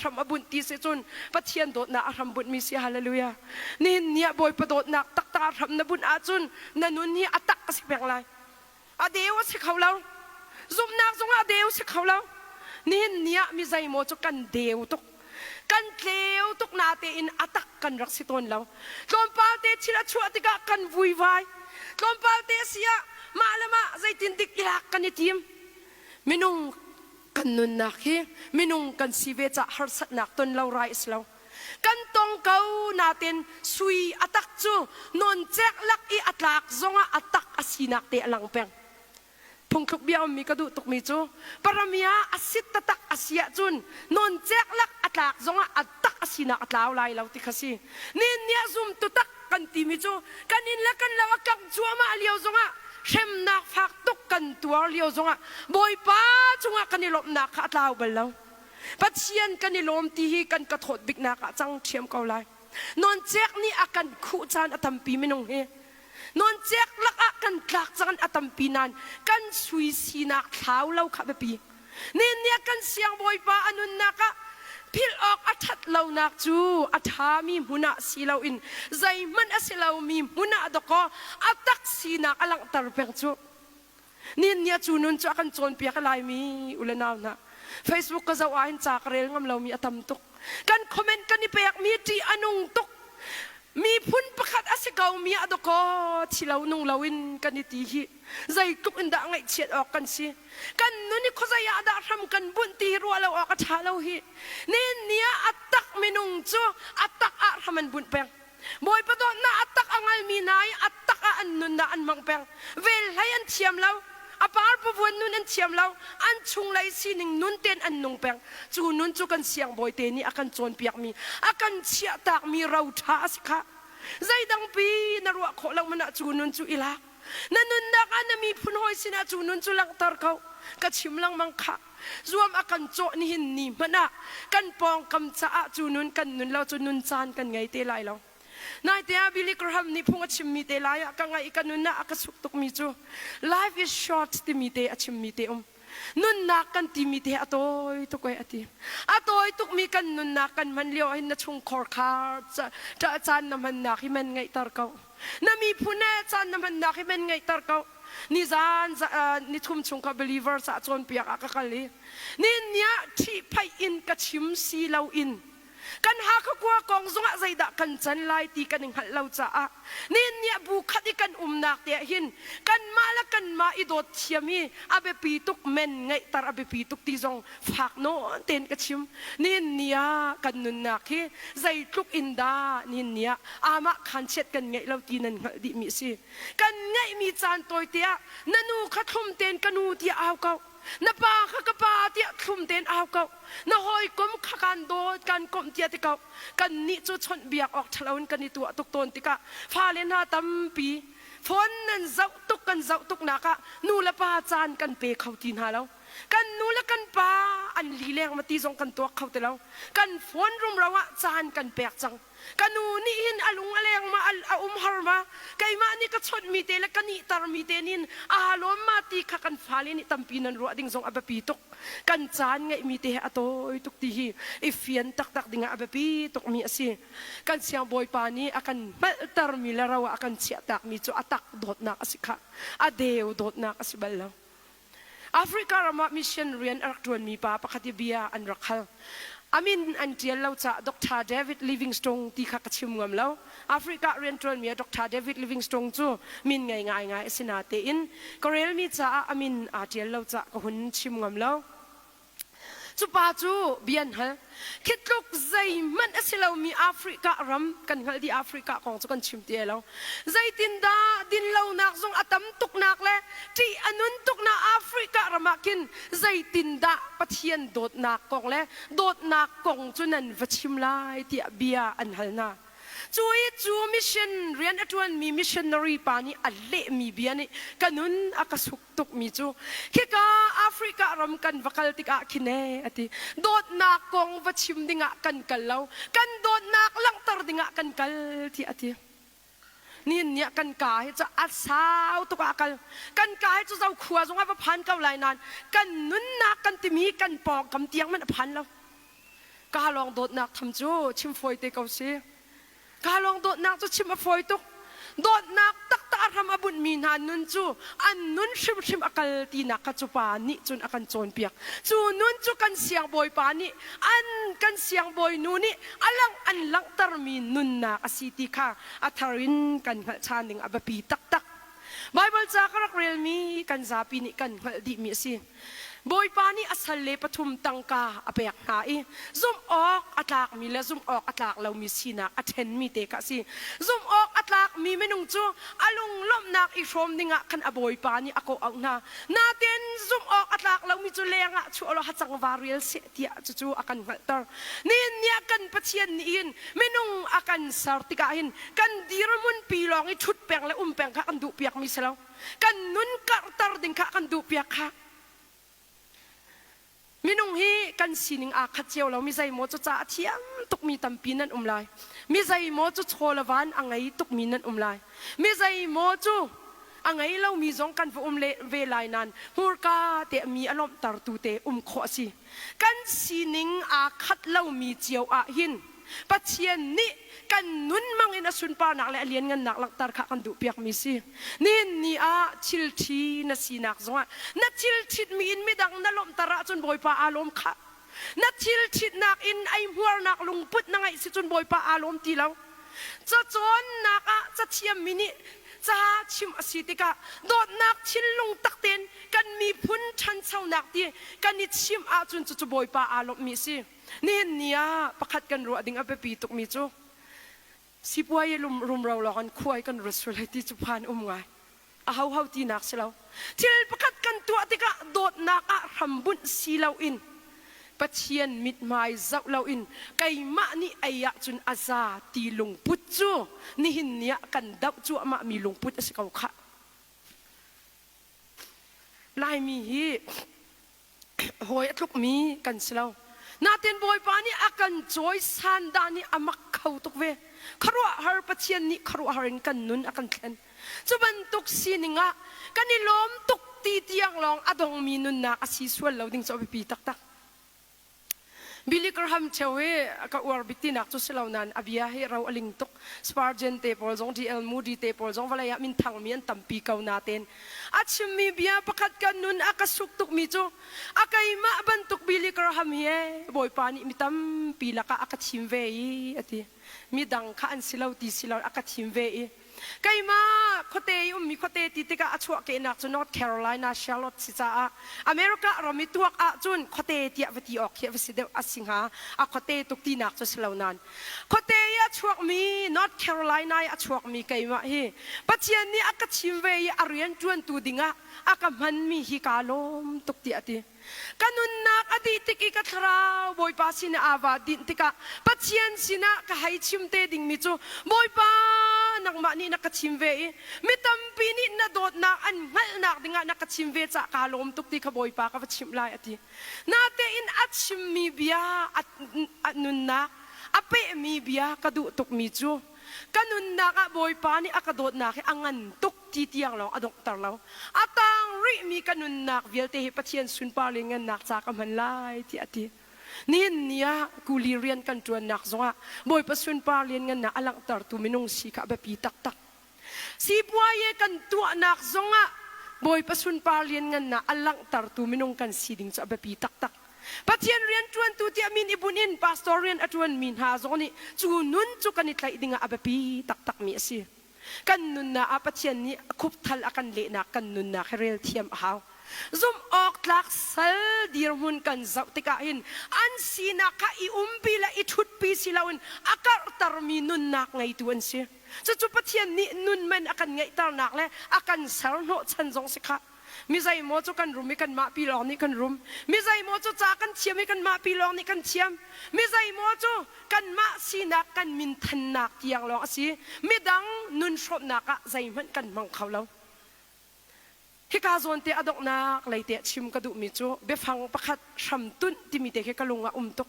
hram a bunh ti si cun Pathian dawtnak a hram bunhmi si. Hallelujah. Nihin ni ah Bawipa dawtnak taktak ah hram na bunh ahcun na nun hi a tak a si peng lai. A deu a si kho lo. Zumhnak zongah a deu si kho lo. Nihin ni ah mi zeimaw cu kan deu tuk. Kan tleu tuk natein a tak kan rak si tawn lo. Tlawmpal te thil a chuah tikah kan vuivai. Tlawmpal te a si ah mah le mah zeitin dik i lak kan i tim. Minung kan nunnak hi minung kan si ve cah harsatnak ton lo rai a si lo. Kan tong ko natin sui a tak cu nawncek lak i a tlak zongah a tak a sinak te a lang peng. Phungthluk bia ummi ka duh tukmi cu paramia a sit taktak a si ahcun nawncek lak a tlak zongah a tak a sinak a tlau lai lo ti kha si. Nin nih a zumtu tak kan timi cu kan inn le kan lo a kangh cuahmah lio zongah hremnak fak tuk kan tuar lio zongah Bawipa cungah kan i lawmhnak kha a tlau bal lo. Pathian kan i lawm ti hi kan ka thawt biknak ah cang ṭhiam ko lai. Nawncek nih a kan khuh caan a tampi minung hi. Nawncek lakah kan tlak caan a tampi nain kan sui sinak thlau lo kha biapi. Nihin kan siangbawipa a nunnak ah philh awk a ṭhat lonak cu a ṭhami hmun ah si loin zeihmanh a si lomi hmun ah dawkaw a tak sinak a langhter peng cu. Nihin ni ah cu nun cu a kan cawnpiak i Laimi u le nau hna Facebook ka zoh ahhin ca ka rel ngam lomi a tam tuk. Kan comment kan i pekmi ṭih a nung tuk. Miphun pakhat a si ko mi ah dawkaw thi lo nung loin kan i ti hi zeitluk in dah ngaihchiat awk kan si. Kan nun i khuazei ah dah hram kan bunh ti hi ruah lo awk a ṭha lo hi. Nihin ni ah a tak minung cu a tak ah hram an bunh peng. Bawipa dawtnak a tak a ngalmi hna i a tak ah an nunnak an hmang peng. Vel hlei an thiam lo. A par pavuan nun an thiam lo. An chunglei sining nun tein an nung peng. Cu nun cu kan siangbawi te nih a kan cawnpiakmi, a kan chiahtakmi ro ṭha a si khah. Zeidang pi na ruah khawh lo hmanh ah cu nun cu i lak. Na nunnak ah na miphun hawi sinah cu nun cu langhter ko. Ka chim lengmang khah. Zuam a kan cawh nihin ni hmanh ah kan pawngkam caah cu nun kan nun lo cu nun caan kan ngei te lai lo. Naite ah Billy Graham nih phung a chimmi te lai ah ka ngaih i ka nun ah a ka suk tukmi cu life is short timi te a chimmi te um. Nunnak kan timi te a tawi tuk e a ti. A tawi tukmi kan nunnak kan hman lio ahhin na chungkhor khar caan na hmannak hi man ngeihter ko. Na miphun he caan na hmannak hi man ngeihter ko. Nizan nithum chung kha believers ah cawnpiak ah ka kal i nihin ni ah ṭhihphaih in ka chim si loin kan Hakha khua kong zongah zeidah kan can lai ti kan i hngalh lo caah nihin ni ah bu khat i kan umnak te ah hin kanmah le kanmah i dawt thiam hi a biapi tuk men ngeihter a biapi tuk ti zong fak nawn tein ka chim. Nihin ni ah kan nunnak hi zeitluk in dah nihin ni ah amah khan chiat kan ngeih lo ti nan hngalh dihmi a si. Kan ngeihmi caan tawite ah na nu kha thlum tein ka nu tiah au ko. Na pa kha ka pa tiah thlum tein au ko. Na hawikom kha kaan dawt, kaan komh tiah ti ko. Kannih cu chawnhbiak awk ṭhalo in kan i tuah tuk tawn tikah fale hna tampi phone nan zoh tuk kan zoh tuknak ah nu le pa caan kan pe kho ti hna lo. Kan nu le kan pa an lileng ma ti zong kan tuak kho ti lo. Kan phone rumro ah caan kan pek cang. Ka nu nih hin a lung a leng ma a um har ma keimah nih ka chawnhmi te le ka nihtermi te nih aa lawm ma ti kha kan fale nih tampi nan ruah ding zong a biapi tuk. Kan caan ngeihmi te he a tawi tuk ti hi i fian taktak dingah a biapi tukmi a si. Kan siangbawipa nih a kan hngalhtermi le ro ah a kan chiahtakmi cu a tak dawtnak a si khah. A deu dawtnak a si bal lo. Africa ram ah mission rian a rak ṭuanmi pa pakhat i bia an rak hal. A min an ṭial lo caah Dr. David Livingstone ti kha ka chim ngam lo. Africa rianṭuanmi ah Dr. David Livingstone cu min ngei ngaingai a si natein ka relmi caah a min aa ṭial lo caah ka hun chim ngam lo. Cu pa cu bia an hal. Khi tluk zeihmanh a si lomi Africa ram kan hngalh dih Africa kong cu kan chim ti lo. Zeitindah dinlonak zong a tam tuknak le ṭih a nun tuknak Africa ram ah khin zeitindah Pathian dawtnak kong le dawtnak kong cu nan va chim lai tiah bia an hal hna. Cu i cu mission rian a ṭuanmi missionary pa nih a lehmi bia nih ka nun a ka suk tukmi cu khika Africa ram kan va kal tikah khin ee a ti. Dawtnak kong va chim dingah kan kal lo, kan dawtnak langhter dingah kan kal tiah a ti. Nihin ni ah kan ka hi cu a sau tuk ah a kal. Kan ka hi cu zokhua zongah va phan ko lai nain kan nunnak kan timi kan pawngkam tiang hmanh a phan lo. Ka lawng dawtnak tham cu chim fawi te ko si. Ka lawng dawtnak cu chim a fawi tuk. Dawtnak taktak a hram a bunhmi hna nun cu an nun hrimhrim a kal tinak kha cu pa nih cun a kan cawnpiak. Cu nun cu kan siangbawipa nih an kan siangbawinu nih a langh an langhtermi nunnak a si ti kha a thar in kan hngalh ṭhan ding a biapi taktak. Baibal ca ka rak relmi kan zapi nih kan hngalh dihmi a si. Bawipa nih a salle pathum tangka a pek hna i zumh awk a tlakmi le zumh awk a tlak lomi sinak a ṭhenmi te kha a si. Zumh awk a tlakmi minung cu a lunglawmhnak i hrawm dingah khan a bawipa nih a kawh auh hna. Nain zumh awk a tlak lomi cu lengah chuah law hacang va rial seh tiah cucu a kan hngalhter. Nihin ni ah kan Pathian nih hin minung a kan ser tikah hin kan dirhmun pi lawng i ṭhut peng le um peng kha kan duhpiakmi si lo. Kan nun karhter ding kha kan duhpiak kha. Minung hi kan sining aa khat cio lo. Mi zeimaw cu ca a thiam tukmi tampi nan um lai. Mi zeimaw cu chaw le van a ngei tukmi nan um lai. Mi zeimaw cu a ngei lomi zong kan va um ve lai nain hmurka te mi a lawmhtertu te um khawh a si. Kan sining aa khat lomi cio ah hin Pathian nih kan nun mang in a sunparnak le a lianngannak langhter kha kan duhpiakmi si. Nihin ni ah thilṭhi na sinak zongah na thil ṭhitmi in midang na lawmhter ahcun Bawipa aa lawm khah. Na thil ṭhitnak in eihmuarnak lungput na ngeih si cun Bawipa aa lawm ti lo. Cacawnnak ah cathiammi nih ca chim a si tikah dawtnak thinlung tak tein kan miphun ṭhanchonak ti kan i chimh ahcun cucu Bawipa aa lawmhmi a si. Nihin ni ah pakhat kan ruah ding a biapi tukmi cu sipuai rumro lawng in khuai kan ruat sual hei ti cu phan um ngai. A hoho tinak si lo. Thil pakhat kan tuah tikah dawtnak ah hrambunh si loin Pathian mithmai zoh loin keimah nih ei ahcun a za ti lungput cu nihin ni ah kan doh cuahmahmi lungput a si ko khah. Laimi hi hawi a tlukmi kan si lo. Natin Bawipa nih a kan cawisan dah nih a mak kho tuk ve. Khuaruahhar Pathian nih khuaruahhar in kan nun a kan thlen. Cu bantuk sining ah kan i lawm tuk ti tiang lawng a dongmi nunnak a si sual lo ding cu a biapi taktak. Billy Graham cheu hi ka uar bik tinak cu si lo nain a bia hi ro a ling tuk. Spurgeon te pawl zong D.L. Moody te pawl zong vawlei ah minthangmi an tampi ko natein a chimmi bia pakhat ka nun a ka suk tukmi cu a keimah bantuk Billy Graham hi ee Bawipa nih mi tampi lakah a ka thim ve i a ti. Midang kha an si lo ti si lo a ka thim ve i Keimah khuate i ummi khuate ti tikah a chuahkehnak cu North Carolina Charlotte si caah America ram i tuak ahcun khuate tiah va ti awk khi a va si deuh a si hnga. A khuate tuk tinak cu si lo nain khuate i a chuakmi North Carolina i a chuakmi keimah hi Pathian nih a ka thim ve i a rian ṭuantu dingah a ka hmanmi hi kaa lawm tuk tiah a ti. Ka nunnak a dih tik i ka thlarau Bawipa sinah aa va dinh tikah Pathian sinah ka hei chim te dingmi cu Bawipa nangmah nih na ka chim ve i mi tampi nih na dawtnak an hngalhnak dingah na ka chim ve cah kaa lawm tuk ti kha Bawipa ka va chimh lai a ti. Natein a chimmi bia a nunnak a pehmi bia ka duh tukmi cu ka nunnak ah Bawipa nih a ka dawtnak hi a ngan tuk ti tiang lawng a donghter lo. A tang rihmi ka nunnak vialte hi Pathian sunpar le ngannak ca ka hman lai tiah a ti. Nihin ni ah kuli rian kan ṭuannak zongah Bawipa sunpar lianngannak a langhtertu minung si kha a biapi taktak. Sipuaye kan tuahnak zongah Bawipa sunpar lianngannak a langhtertu minung kan si ding cu a biapi taktak. Pathian rian ṭuantu tiah min i bunh in pastor rian a ṭuanmi hna zong nih cu nun cu kan i tlaih dingah a biapi taktakmi a si. Kan nunnak ah Pathian nih khupthal a kan lehnak kan nunnak hi rel thiam a hau. Zumh awk tlak sal dirhmun kan zoh tikah hin an sinak kha i umpi le i ṭhutpi si loin a karhtermi nunnak ngeitu an si. Cucu Pathian nih nun man a kan ngeihternak le a kan ser hnawhchan zong si khah. Mi zeimaw cu kan rum i kanmah pi lawng nih kan rum. Mi zeimaw cu ca kan thiam i kanmah pi lawng nih kan thiam. Mi zeimaw cu kanmah sinak kan minthannak tiang lawng a si. Midang nun hrawmhnak ah zeihmanh kan hmang kho lo. Hika zawn te a donghnak lei te chim ka duhmi cu biafang pakhat hramtunh timi te khi ka lung ah um tuk.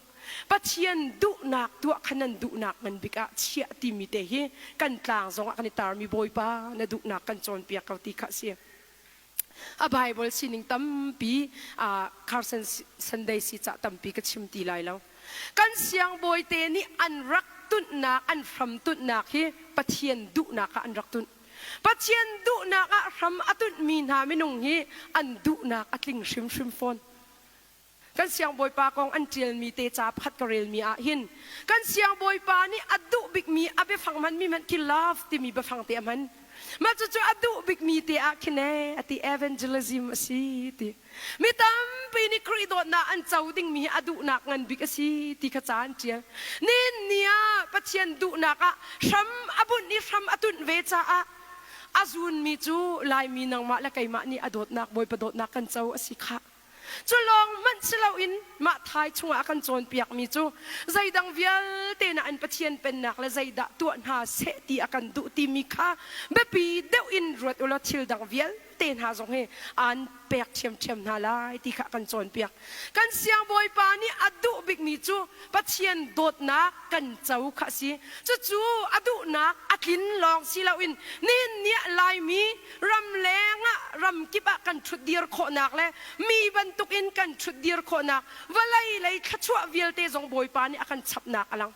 Pathian duhnak tuah kha nan duhnak ngan bik ah chiah timi te hi kan tlang zongah kan i tarmi Bawipa na duhnak kan cawnpiak ko ti kha a si. A Bible sining tampi Carson Sunday si cah tampi ka chim ti lai lo. Kan siangbawi te nih an rak tunhnak, an hram tunhnak hi Pathian duhnak ah an rak tunh. Pathian duhnak ah hram a tunhmi hna minung hi an duhnak a tling hrimhrim fawn. Kan siangbawipa kong an ṭialmi te ca pakhat ka relmi ah hin kan siangbawipa nih a duh bikmi a biafang hmanmi hmanh khi love timi biafang te a hman. Mah cucu a duh bikmi te ah khin ee a ti evangelism a si ti. Mi tampi nih Khrih dawtnak an co dingmi hi a duhnak ngan bik a si ti kha ca an ṭial. Nihin ni ah Pathian duhnak ah hram a bunh i hram a tunh ve caah a zuunmi cu Laimi nangmah le keimah nih a dawtnak Bawipa dawtnak kan co a si khah. Cu lawng hmanh si loin mah thai chungah a kan cawnpiakmi cu zeidang vialte na an Pathian pennak le zeidah tuah hna seh ti a kan duh timi kha biapi deuh in ruat u law thil dang vialte hna zong hi aan pek ṭhiamṭhiam hna lai ti kha a kan cawnpiak. Kan siangbawipa nih a duh bikmi cu Pathian dawtnak kan co kha a si. Cucu a duhnak a tlin lawng si loin nihin ni ah Laimi ramleng ah ramkip ah kan ṭhutdir khawhnak le mi bantukin kan ṭhutdir khawhnak vawlei lei thluachuah vialte zong Bawipa nih a kan chapnak a lang.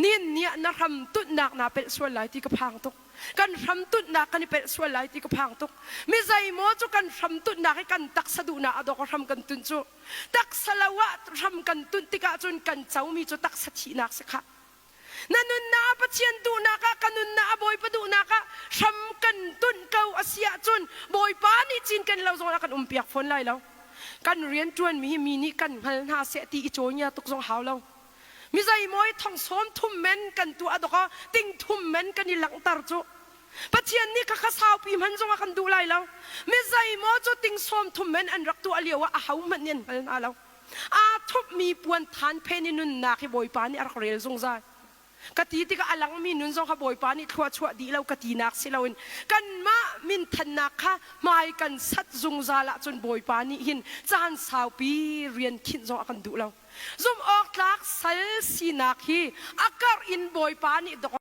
Nihin ni ah na hram tunhnak naa pelh sual lai ti ka phang tuk. Kan hram tunhnak kan i pelh sual lai ti ka phang tuk. Mi zeimaw cu kan hram tunhnak hi kan taksa duhnak a dawk a hram kan tunh cu. Taksa lo ah hram kan tunh tikah cun kan comi cu taksa thihnak si khah. Na nunnak ah Pathian duhnak ah ka nunnak ah Bawipa duhnak ah hram kan tunh ko a si ahcun Bawipa nih cinken lo zong ah kan um piak fawn lai lo. Kan rian ṭuanmi hi mi nih kan hngal hna seh ti i cawinia tuk zong hau lo. Mi zeimaw i thong sawm thum men kan tuah dok ah ting thum men kan i langhter cu. Pathian nih khakha saupi hman zong ah kan duh lai lo. Mi zeimaw cu ting sawm thum men an rak tuah lio ah aho hmanh nih an hngal hna lo. Aa thupmi puan than phen i nunnak hi Bawipa nih a rak rel zungzal. Ka ti tikah a langmi nun zong kha Bawipa nih thlua chuah dih lo ka tinak si loin kanmah minthannak kha hmai kan sat zungzal ahcun Bawipa nih hin caan saupi rian khinh zong a kan duh lo. Zumh awk tlak sal sinak hi a karh in Bawipa nih dok.